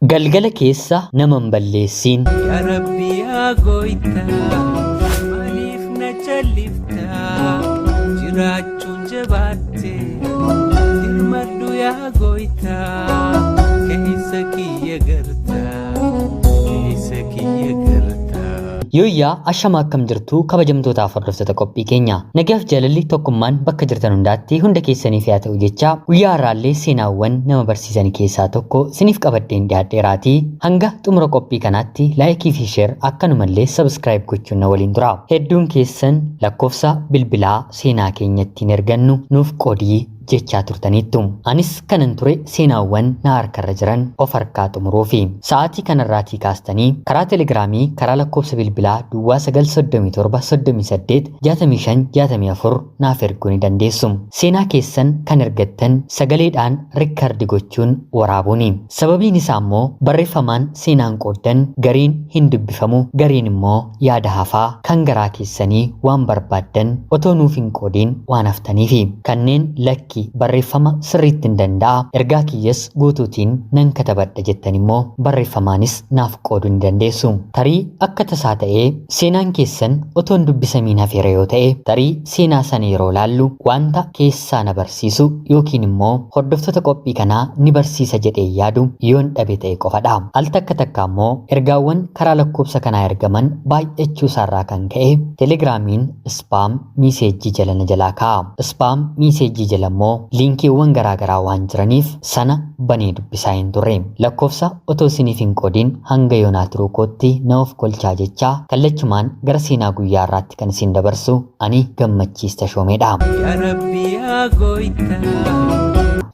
Galgala keessa nama hin balleessiin. Yaa Rabbi yaa gooytaa maaliif na calliftaa jiraachuun jabaatte dirmadhu yaa gooytaa keessa kiyya gartaa keessa kiyya gartaa. Yooyyaa, ashama, akkam jirtu kabajamtootaaf hordoftoota qophii keenya? Nagaaf jaalalli tokkummaan bakka jirtan hundaatti hunda keessaniif yaa ta'u jecha, guyyaa har'aallee seenaawwan nama barsiisan keessaa tokko siniif qabadheen dhiyaadheeraatii hanga xumura qophii kanaatti like fi share, akkanumallee subscribe gochuun na waliin tura. Hedduun keessan lakkoofsa bilbilaa seenaa keenya ittiin ergannu nuuf qoodii jechaa turtaniittu. Anis kanan ture seenaawwan na harkarra jiran of harkaa xumuruufi. Sa'aatii kanarraatii kaastanii karaa Telegiraamii, karaa lakkoofsa bilbilaa 0937 38 65 64 naaf erguu ni dandeessu. Seenaa keessan kan ergattan sagaleedhaan record gochuun waraabuuni. Sababiin isaa immoo barreeffamaan seenaan qooddan gariin hin dubbifamu, gariin immoo yaada hafaa kan garaa keessanii waan barbaaddan otoo nuuf hin qoodiin waan haftaniifi. Kanneen lakki barreeffama sirriitti hin danda'a, ergaa kiyyas guutuutiin nan katabadha jettan immoo barreeffamaanis naaf qooduu ni dandeessu. Tarii akka tasaa ta'ee seenaan keessan otoo hin dubbisamiin hafeera yoo ta'e, tarii seenaa sana yeroo laallu wanta keessaa na barsiisu yookiin immoo hordoftoota qophii kanaa ni barsiisa jedhee yaadu yoon dhabe ta'e qofadha. Al takka takka immoo ergaawwan karaa lakkoofsa kanaa ergaman baay'achuu isaarraa kan ka'e Telegiraamiin spam message jala na jalaa kaa'a. Spam message jala immoo liinkiiwwan garaagaraa waan jiraniif sana banee dubbisaa hin turre. Lakkoofsa otoo isiniif hin qoodin hanga yoonaa turuu kootti na of kolchaa jechaa, kallachumaan gara seenaa guyyaa har'aatti kan isin dabarsu ani Gammachiis Tashoomeedha. Yaa Rabbi yaa gooytaa.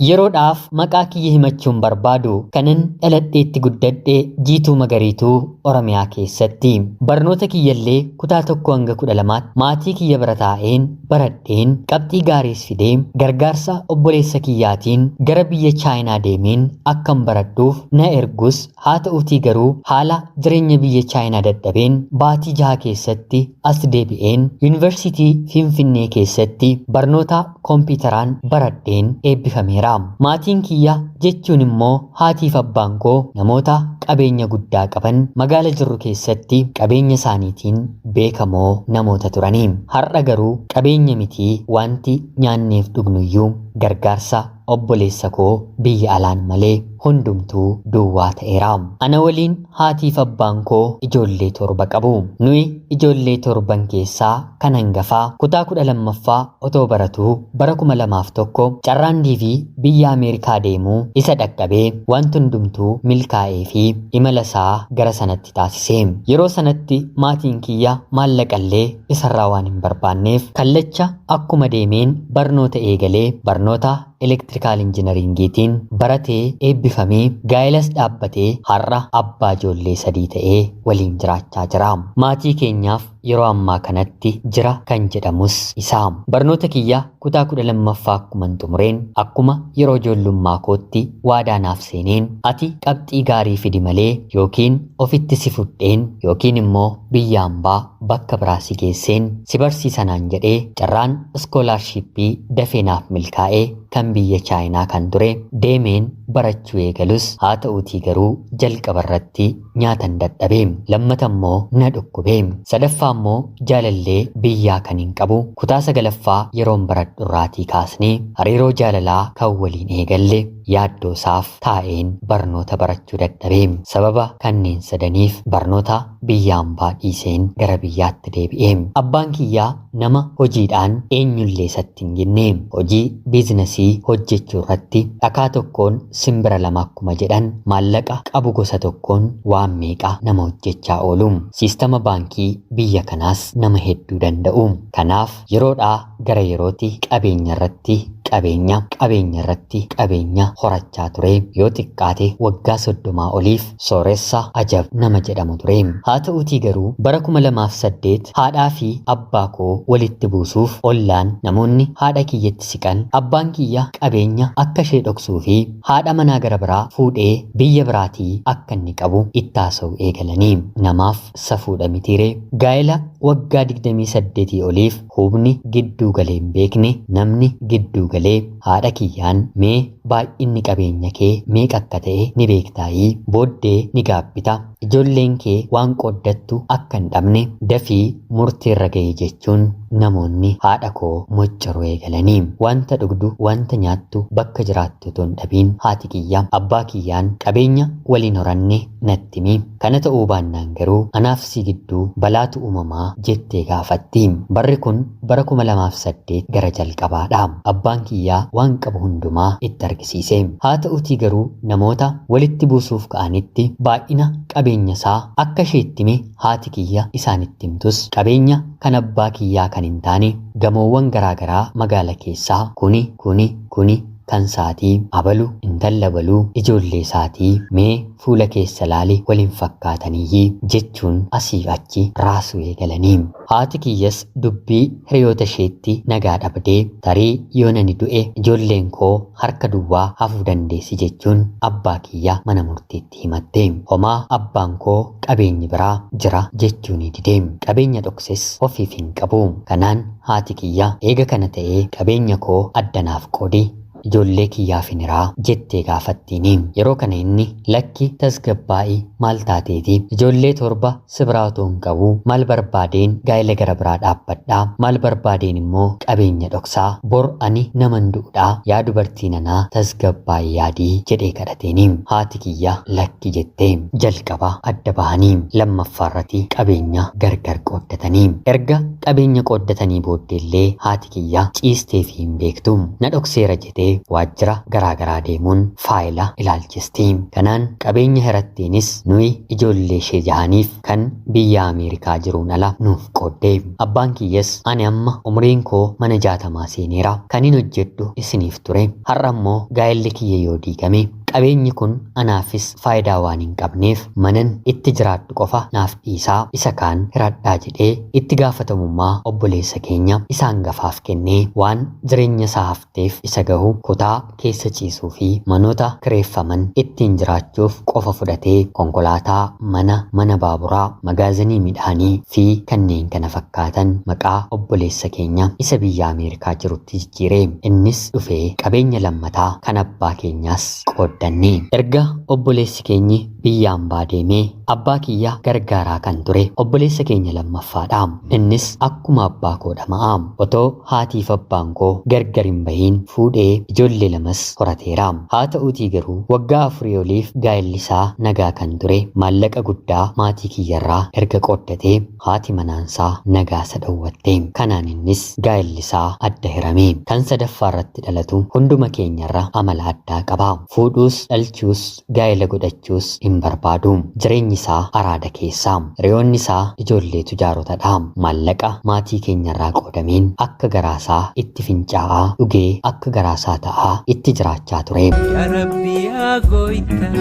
Yeroodhaaf maqaa kiyya himachuun barbaadu. Kanan dhaladheetti guddadhe Jiituu Magariituu Oromiyaa keessatti. Barnoota kiyyallee kutaa 1 hanga 12tti maatii kiyya bira taa'een baradheen, qabxii gaariis fidee, gargaarsa obboleessa kiyyaatiin gara biyya Chaayinaa deemeen akkan baradhuuf na ergus, haa ta'uutii garuu haala jireenya biyya Chaayinaa dadhabeen baatii 6 keessatti as deebi'een Yuunivarsiitii Finfinnee keessatti barnoota kompiitaraan baradheen eebbifameera. Maatiin kiyya, jechuun immoo haatiif abbaan koo, namoota qabeenya guddaa qaban, magaala jirru keessatti qabeenya isaaniitiin beekamoo namoota turanii. Har'a garuu qabeenya mitii, wanti nyaanneef dhugnuyyuu gargaarsa obboleessa koo biyya alaan malee hundumtuu duwwaa ta'eera. Ana waliin haatiif abbaan koo ijoollee torba qabu. Nuyi ijoollee torban keessaa kan hangafaa kutaa 12ffaa otoo baratuu bara 2001 carraan DV biyya Ameerikaa deemuu isa dhaqqabee, wanti hundumtuu milkaa'ee fi imala isaa gara sanatti taasise. Yeroo sanatti maatiin kiyya maallaqallee isarraa waan hin barbaanneef kallacha akkuma deemeen barnoota eegalee, barnoota electrical engineeringiitiin baratee eebbifamee, gaa'ilas dhaabbatee, har'a abbaa ijoollee sadii ta'ee waliin jiraachaa jira. Maatii keenyaaf yeroo ammaa kanatti jira kan jedhamus isa. Barnoota kiyya kutaa 12ffaa akkuma xumureen, akkuma yeroo ijoollummaa kootti waadaa naaf seeneen, ati qabxii gaarii fidi malee yookiin ofitti si fudheen yookiin immoo biyya hambaa bakka biraa si geesseen si barsiisanaan jedhee, carraan scholarship dafee naaf milkaa'ee kan biyya Chaayinaa kan ture deemeen barachuu eegalus, haa ta'uutii garuu jalqaba irratti nyaatan dadhabe, lammata immoo na dhukkube, sadaffaa immoo jaalallee biyyaa kan hin qabu. Kutaa sagalaffaa yeroon baradhu irraatii kaasnee hariiroo jaalalaa kan waliin eegalle yaaddoosaaf taa'een barnoota barachuu dadhabe. Sababa kanneen sadaniif barnoota biyya hambaa dhiiseen gara biyyaatti deebi'e. Abbaan kiyyaa nama hojiidhaan eenyullee isatti hin jenne, hojii business hojjechuu irratti dhakaa tokkoon simbira lama akkuma jedhan, maallaqa qabu gosa tokkoon waan meeqa nama hojjechaa oolu. Siistama baankii biyya kanaas nama hedduu danda'u. Kanaaf yeroodhaa gara yerootti qabeenya irratti qabeenya, qabeenya irratti qabeenya horachaa ture. Yoo xiqqaate waggaa 30 oliif sooressa ajab nama jedhamu ture. Haa ta'uutii garuu bara 2008 haadhaa fi abbaa koo walitti buusuuf ollaan, namoonni haadha kiyyatti siqan, abbaan kiyya qabeenya akka ishee dhoksuu fi haadha manaa gara biraa fuudhee biyya biraatii akka inni qabu itti haasa'u eegalanii. Namaaf safuudha mitiiree? Gaa'ela waggaa 28 oliif hubni gidduu galee hin beekne, namni gidduu galee haadha kiyyaan mee baay'inni qabeenya kee meeqa akka ta'e ni beektaayii booddee ni gaabbita. Ijoolleen kee waan qooddattu akka hin dhabne dafii murtiirra ga'e jechuun namoonni haadha koo moccoruu eegalanii. Wanta dhugdu, wanta nyaattu, bakka jiraattu otoo hin dhabiin haati kiyya abbaa kiyyaan qabeenya waliin horanne natti himi. Kana ta'uu baannaan garuu anaaf si gidduu balaatu uumamaa jettee gaafatti. Barri kun bara 2008 gara jalqabaadha. Abbaan kiyyaa waan qabu hundumaa itti argisiise. Haa ta'utii garuu namoota walitti buusuuf ka'anitti baay'ina qabeenya isaa akka isheetti hime haati kiyya isaanitti himtus qabeenya kan abbaa kiyyaa kan hin taane gamoowwan garaagaraa magaala keessaa kuni kuni kuni kan saatii abalu intala baluu ijoollee isaatii mee fuula keessa laali waliin fakkaataniyyii jechuun asiif achi raasuu eegalanii. Haati kiyyas dubbii hiriyoota isheetti nagaa dhabdee tarii yoo nani du'e ijoolleen koo harka duwwaa hafuu dandeessi jechuun abbaa kiyya mana murtiitti himatte. Homaa abbaan koo qabeenyi biraa jira jechuun dide. Qabeenya dhokses ofiif hin qabu. Kanaan haati kiyya eega kana ta'ee qabeenya koo addanaaf qoodi ijoollee kiyyaaf hin hiraa jettee gaafattiini. Yeroo kana inni lakki tasgabbaa'ii maal taateeti ijoollee 7 si biraa otoo hin qabu maal barbaadeen gaa'ela gara biraa dhaabbadhaa maal barbaadeen immoo qabeenya dhoksaa bor ani naman du'udhaa yaa dubartii nanaa tasgabbaa'ii yaadii jedhee kadhateeni. Haati kiyya lakki jettee jalqaba adda bahanii lammaffaarratti qabeenya gargar qooddatanii. Erga qabeenya qooddatanii booddeellee haati kiyya ciistee fi hin beektu na dhokseera jettee waajjira garaagaraa deemuun faayila ilaalchisti. Kanaan qabeenya hirattiinis nuyi ijoollee ishee jahaniif kan biyya Ameerikaa jiruun ala nuuf qoodde. Abbaan kiyyas ani amma umriin koo mana 60 seeneera. Kan hin hojjedhu isiniif ture. Har'a immoo gaa'elli kiyya yoo diigame qabeenyi kun anaafis faayidaa waan hin qabneef manan itti jiraadhu qofa naaf dhiisaa isa kaan hiradhaa jedhee itti gaafatamummaa obboleessa keenya isaan gafaaf kennee waan jireenya isaa hafteef isa gahu kutaa keessa ciisuu fi manoota kireeffaman ittiin jiraachuuf qofa fudhatee konkolaataa, mana, mana baaburaa, magaazinii midhaanii fi kanneen kana fakkaatan maqaa obboleessa keenya isa biyya Ameerikaa jirutti jijjiire. Innis dhufee qabeenya lammataa kan abbaa keenyaas qooddanne. Erga obboleessi keenyi biyya ambaa deemee abbaa kiyya gargaaraa kan ture obboleessa keenya lammaffaadha. Innis akkuma abbaa koo dhama'a. Otoo haatiif abbaan koo gargar hin bahiin fuudhee ijoollee lamas horateera. Haa ta'uutii garuu waggaa 4 oliif gaa'elli isaa nagaa kan ture maallaqa guddaa maatii kiyyarraa erga qooddatee haati manaansaa nagaa isa dhowwatte. Kanaan innis gaa'elli isaa adda hirame. Kan sadaffaarratti dhalatu hunduma keenyarra amala addaa qaba. Fuudhuus dhalchuus gaa'ela godhachuus hin barbaadu. Jireenyi isaa araada keessa. Hiriyoonni isaa ijoollee tujaarotadha. Maallaqa maatii keenyarraa qoodameen akka garaasaa itti fincaa'aa dhugee akka garaasaa ta'aa itti jiraachaa ture. Yaa Rabbi yaa gooytaa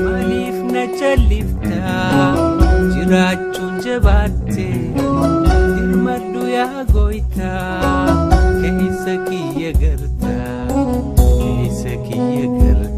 maaliif na calliftaa jiraachuun jabaatte dirmadhu yaa gooytaa keessa kiyya gartaa keessa kiyya gartaa.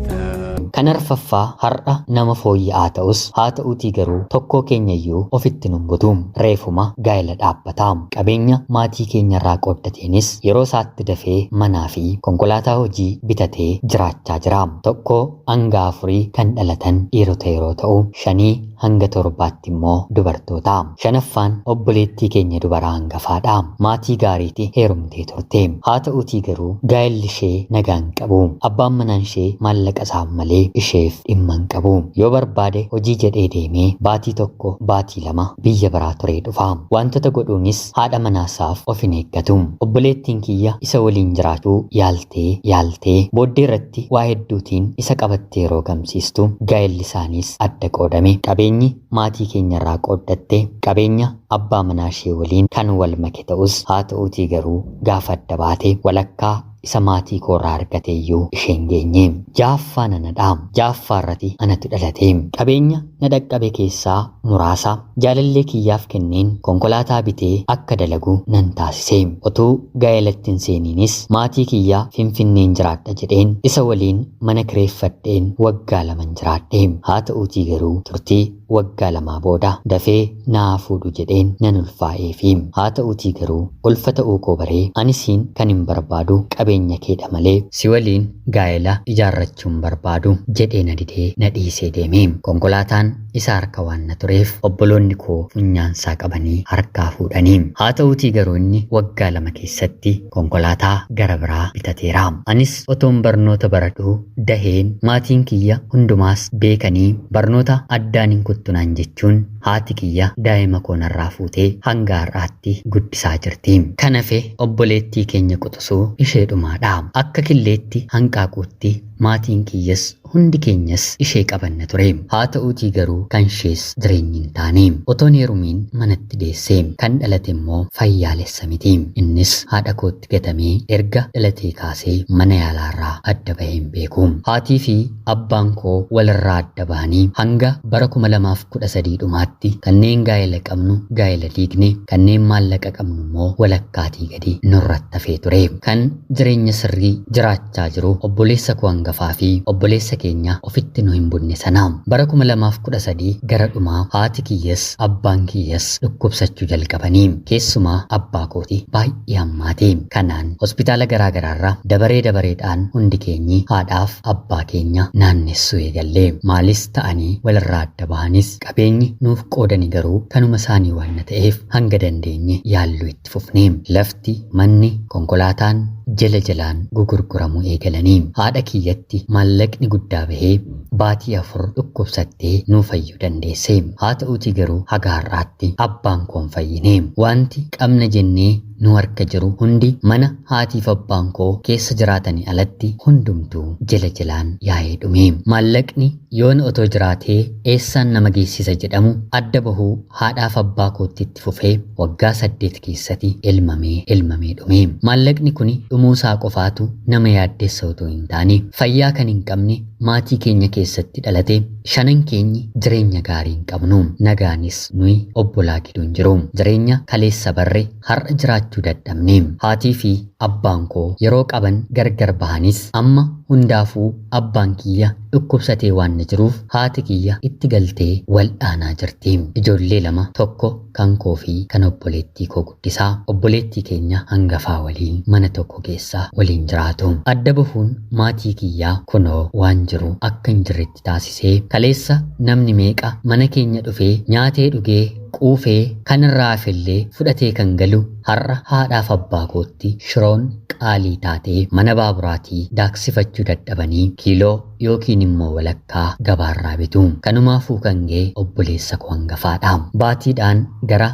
Kan arfaffaa har'a nama fooyya'aa ta'us haa ta'uutii garuu tokkoo keenyayyuu ofitti nun butu. Reefuma gaa'ela dhaabbata. Qabeenya maatii keenyarraa qooddateenis yeroo isaatti dafee manaa fi konkolaataa hojii bitatee jiraachaa jira. 1 hanga 4 kan dhalatan dhiirota yeroo ta'u 5 hanga 7 immoo dubartoota. Shanaffaan obboleettii keenya dubaraa hangafaadha. Maatii gaariitti heerumtee turte. Haa ta'uutii garuu gaa'elli ishee nagaa hin qabu. Abbaan manaan ishee maallaqa isaa malee isheef dhimma hin qabu. Yoo barbaade hojii jedhee deemee baatii 1 baatii 2 biyya biraa turee dhufa. Wantoota godhuunis haadha manaasaaf of hin eeggatu. Obboleettiin kiyya isa waliin jiraachuu yaaltee booddee irratti waa hedduutiin isa qabattee yeroo gamsiistu gaa'elli isaaniis adda qoodame. Qabeenyi maatii keenyarraa qooddatte qabeenya abbaa manaa ishee waliin kan wal make ta'us haa ta'uutii garuu gaafa adda baate walakkaa isa maatii koorraa argate iyyuu isheen geenye. Jaaffaa nanadha. Jaaffaa irratti anatu dhalate. Qabeenya na dhaqqabe keessaa muraasa jaalallee kiyyaaf kenneen konkolaataa bitee akka dalagu nan taasise. Otuu gaa'elatti hin seeniinis maatii kiyyaa Finfinneen jiraadha jedheen isa waliin mana kireeffadheen waggaa 2 jiraadhe. Haa ta'uutii garuu turtii waggaa 2 booda dafee naa fuudhu jedheen nan ulfaa'ee fi haa ta'uutii garuu ulfa ta'uu koo baree anisiin kan hin barbaadu qabeenya Qabeenya keedha malee si waliin gaa'ela ijaarrachuun barbaadu jedhee na didee na dhiisee deeme. Konkolaataan isa harka waan na tureef obboloonni koo funyaansaa qabanii harkaa fuudhanii. Haa ta'uutii garuu inni waggaa 2 keessatti konkolaataa gara biraa bitateera. Anis otoon barnoota baradhuu daheen maatiin kiyya hundumaas beekanii barnoota addaan hin kuttunaan jechuun haati kiyya daa'ima koo narraa fuutee hanga har'aatti guddisaa jirti. Kan hafe obboleettii keenya quxisuu ishee dhumaadha. Akka killeetti hanqaaquutti maatiin kiyyas hundi keenyas ishee qabanna ture. Haa ta'uutii garuu kan ishees jireenyi hin taane. Otoon heerumiin manatti deesse. Kan dhalate immoo fayyaalessa miti. Innis haadha kootti gatamee erga dhalatee kaasee mana yaalaarraa adda bahee hin beeku. Haatii fi abbaan koo walirraa adda bahanii hanga bara 2013 dhumaatti kanneen gaa'ela qabnu gaa'ela diigne, kanneen maallaqa qabnu immoo walakkaatii gadi nurratti hafee ture. Kan jireenya sirrii jiraachaa jiru obboleessa koo hangafaa fi obboleessa keenya ofitti nu hin bunne sana. Bara 2013 gara dhumaa haati kiyyas abbaan kiyyas dhukkubsachuu jalqabanii keessumaa abbaa kooti baay'ee hammaate. Kanaan hospitaala garaa garaarra dabaree dabareedhaan hundi keenyi haadhaaf abbaa keenya naannessuu eegalle. Maalis ta'anii walirraa adda bahanis qabeenyi nuuf qoodani garuu kanuma isaanii waan ta'eef hanga dandeenye yaalluu itti fufne. Lafti, manni, konkolaataan jala jalaan gugurguramuu eegalanii haadha kiyyatti maallaqni guddaa bahee baatii 4 dhukkubsattee nuu fayyuu dandeesse. Haa ta'uutii garuu haga har'aatti abbaan koo hin fayyine. Wanti qabna jennee nu harka jiru hundi mana haatiif abbaan koo keessa jiraatanii alatti hundumtuu jala jalaan yaa'ee dhume. Maallaqni yoona otoo jiraatee eessaan nama geessisa jedhamu adda bahuu haadhaaf abbaa kootti itti fufee waggaa 8 keessatti elmamee dhume. Maallaqni kun dhumuusaa qofaatu nama yaaddeessa otoo hin taane fayyaa kan hin qabne maatii keenya keessatti dhalate shanan keenyi jireenya gaarii hin qabnu. Nagaanis nuyi obbolaa gidduu hin jiru. Jireenya kaleessa barre har'a jiraachuu dadhabne. Haatii fi abbaan koo yeroo qaban gargar bahanis amma hundaafuu abbaan kiyya dhukkubsatee waan jiruuf haati kiyya itti galtee wal dhaanaa jirti. Ijoollee 2, tokko kan koo fi kan obboleettii koo guddisaa obboleettii keenya hangafaa waliin mana tokko keessa waliin jiraatu. Adda bahuun maatii kiyyaa kunoo waan jiru akka hin jirretti taasisee kaleessa namni meeqa mana keenya dhufee nyaatee dhugee quufee kan irraa hafellee fudhatee kan galu har'a haadhaaf abbaa kootti shiroon qaalii taatee mana baaburaatii daaksifachuu dadhabanii kiiloo yookiin immoo walakkaa gabaarraa bitu. Kanumaafuu kan ga'e obboleessa koo hangafaadha. Baatiidhaan gara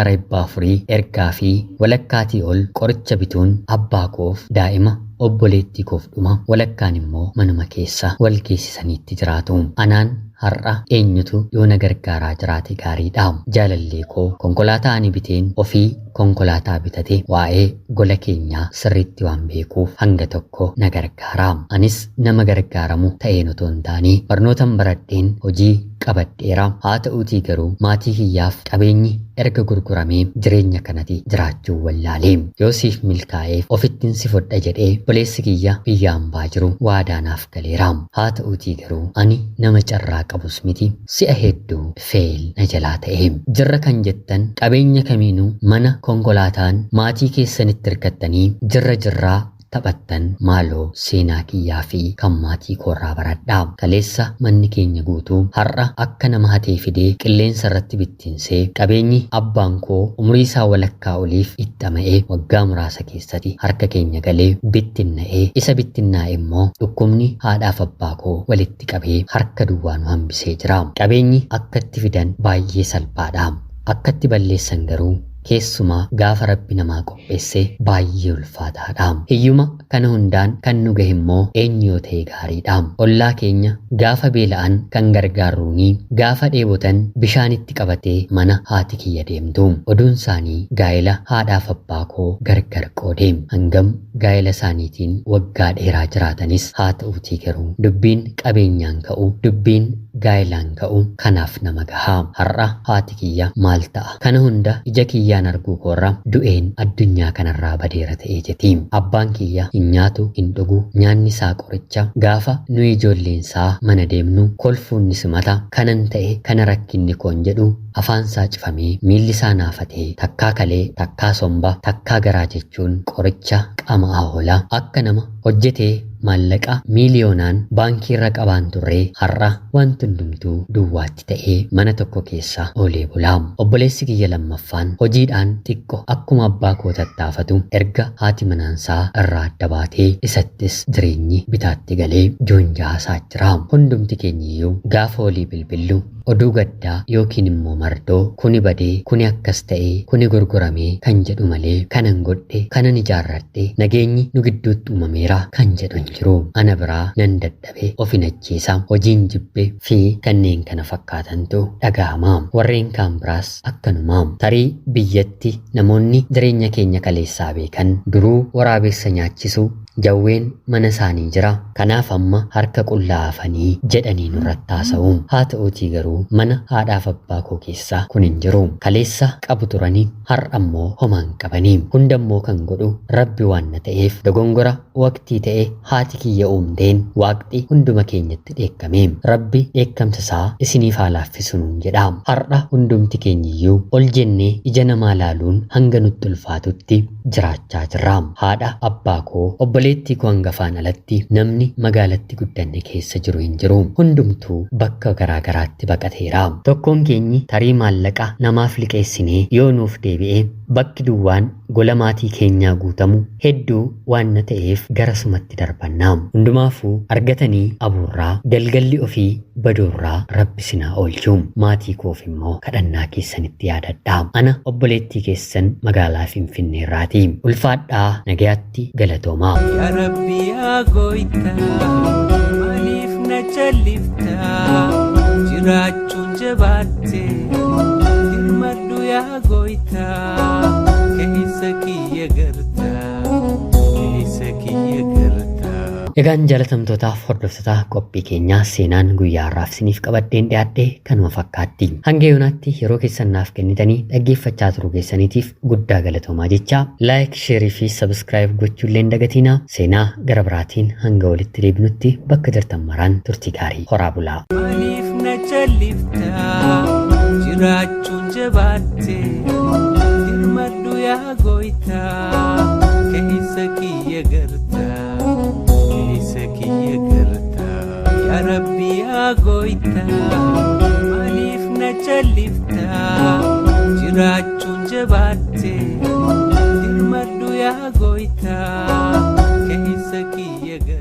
$400 ergaa fi walakkaatii ol qoricha bituun abbaa koof daa'ima obboleettii koof dhuma walakkaan immoo manuma keessa wal geessisaniitti jiraatu. Anaan har'a eenyutu yoo na gargaaraa jiraate gaariidha. Jaalallee koo konkolaataa ani biteen ofii konkolaataa bitate waa'ee gola keenyaa sirriitti waan beekuuf hanga tokko na gargaara. Anis nama gargaaramu ta'een otoo hin taane barnootan baradheen hojii qabadheera. Haa ta'uutii garuu maatii kiyyaaf qabeenyi erga gurguramee jireenya kanatti jiraachuu wallaale. Yoo siif milkaa'eef ofittiin si fudha jedhee obboleessi kiyya biyya hambaa jiru waadaanaaf galeera. Haa ta'uutii garuu ani nama carraa qabus miti si'a hedduu feel na jalaa ta'e. Jirra kan jettan qabeenya kamiinuu mana konkolaataan maatii keessanitti hirkattanii jirra jirraa taphattan maaloo seenaa kiyyaa fi kan maatii koorraa baradhaa. Kaleessa manni keenya guutuu har'a akka nama hatee fidee qilleensa irratti bittinsee qabeenyi abbaan koo umurii isaa walakkaa oliif itti waggaa muraasa keessatti harka keenya galee bittinna'ee isa bittinnaa'e immoo dhukkubni haadhaaf abbaa koo walitti qabee harka duwwaa nu hambisee jira. Qabeenyi akkatti fidan baay'ee salphaadha. Akkatti balleessan garuu keessumaa gaafa rabbi namaa qopheesse baay'ee ulfaataadha. Hiyyuma kana hundaan kan nu gahe immoo eenyu yoo ta'e gaariidha. Ollaa keenya gaafa beela'an kan gargaarruuni gaafa dheebotan bishaanitti qabatee mana haati kiyya deemtu. Oduun isaanii gaa'ela haadhaaf abbaa koo gargar qoode. Hangam gaa'ela isaaniitiin waggaa dheeraa jiraatanis haa ta'uutii garuu dubbiin qabeenyaan ka'u dubbiin gaa'ilaan ka'u kanaaf nama gahaa. Har'a haati kiyya maal ta'a? Kana hunda ija kiyyaan arguu koorra du'een addunyaa kanarraa badeera ta'ee jetti. Abbaan kiyya hin nyaatu, hin dhugu, nyaanni isaa qoricha. Gaafa nu ijoolleen isaa mana deemnu kolfuun ni simata. Kanan ta'e kana rakkinni koon jedhu afaan isaa cufamee miilli isaa naafatee takkaa kalee, takkaa somba, takkaa garaa jechuun qoricha qama'aa oola. Akka nama hojjetee maallaqa miiliyoonaan baankii irra qabaan turree har'a wanti hundumtuu duwwaatti ta'ee mana tokko keessa oolee bulaa. Obboleessi kiyya lammaffaan hojiidhaan xiqqo akkuma abbaa koo tattaafatu erga haati manaansaa irraa adda baatee isattis jireenyi bitaatti galee joonjaasaa jira. Hundumti keenyiyyuu gaafa olii bilbillu oduu gaddaa yookiin immoo mardoo kuni badee, kuni akkas ta'ee, kuni gurguramee kan jedhu malee kanan godhe, kanan ijaarradhe, nageenyi nu gidduutti uumameera kan jedhu hin jiru. Ana biraa nan dadhabe, ofin ajjeesa, hojiin jibbe fi kanneen kana fakkaatantu dhaga'ama. Warreen kaan biraas akkanuma. Tarii biyyatti namoonni jireenya keenya kaleessaa beekan duruu waraabessa nyaachisu jawween mana isaanii jira. Kanaaf amma harka qullaa hafanii jedhanii nurratti haasa'u. Haa ta'uutii garuu mana haadhaaf abbaa koo keessaa kun hin jiru. Kaleessa qabu turanii har'a immoo homaa hin qabanii. Hundammoo kan godhu Rabbi waan na ta'eef dogongora waqtii ta'e haati kiyya uumteen waaqti hunduma keenyatti dheekkame. Rabbi dheekkamsa isaa isiniif haa laaffisu nuun jedha. Har'a hundumti keenyiyyuu ol jennee ija namaa laaluun hanga nutti ulfaatutti jiraachaa jirra. Haadha abbaa koo obboleettii koo hangafaan alatti namni magaalatti guddanne keessa jiru hin jiru. Hundumtuu bakka garaa garaatti baqateera. Tokkoon keenyi tarii maallaqa namaaf liqeessinee yoo nuuf deebi'e bakki duwwaan gola maatii keenyaa guutamu hedduu waan na ta'eef garasumatti darbanna. Hundumaafuu argatanii abuurraa galgalli ofii baduurraa Rabbi sinaa oolchu. Maatii koof immoo kadhannaa keessanitti yaadadha. Ana obboleettii keessan magaalaa Finfinneerraati. Ulfaadhaa, nagayaatti, galatoomaa. Yaa Rabbi yaa gooytaa maaliif na calliftaa jiraachuun jabaatte dirmadhu yaa gooytaa keessa kiyya gartaa keessa kiyya gartaa. Egaan jaalatamtootaaf hordoftoota qophii keenyaa seenaan guyyaa har'aaf isiniif qabadheen dhiyaadhe kanuma fakkaatti. Hanga yoonaatti yeroo keessan naaf kennitanii dhaggeeffachaa turuu keessaniitiif guddaa galatoomaa jecha like, sheerii fi subscribe gochuullee hin dagatinaa. Seenaa gara biraatiin hanga walitti deebinutti bakka jirtan maraan turtii gaarii horaa bulaa. Maaliif na calliftaa jiraachuun jabaatte dirmadhu yaa gooytaa keessa kiyya gartaa keessa kiyya gartaa. Yaa Rabbi yaa gooytaa maaliif na calliftaa jiraachuun jabaatte dirmadhu yaa gooytaa keessa kiyya gartaa.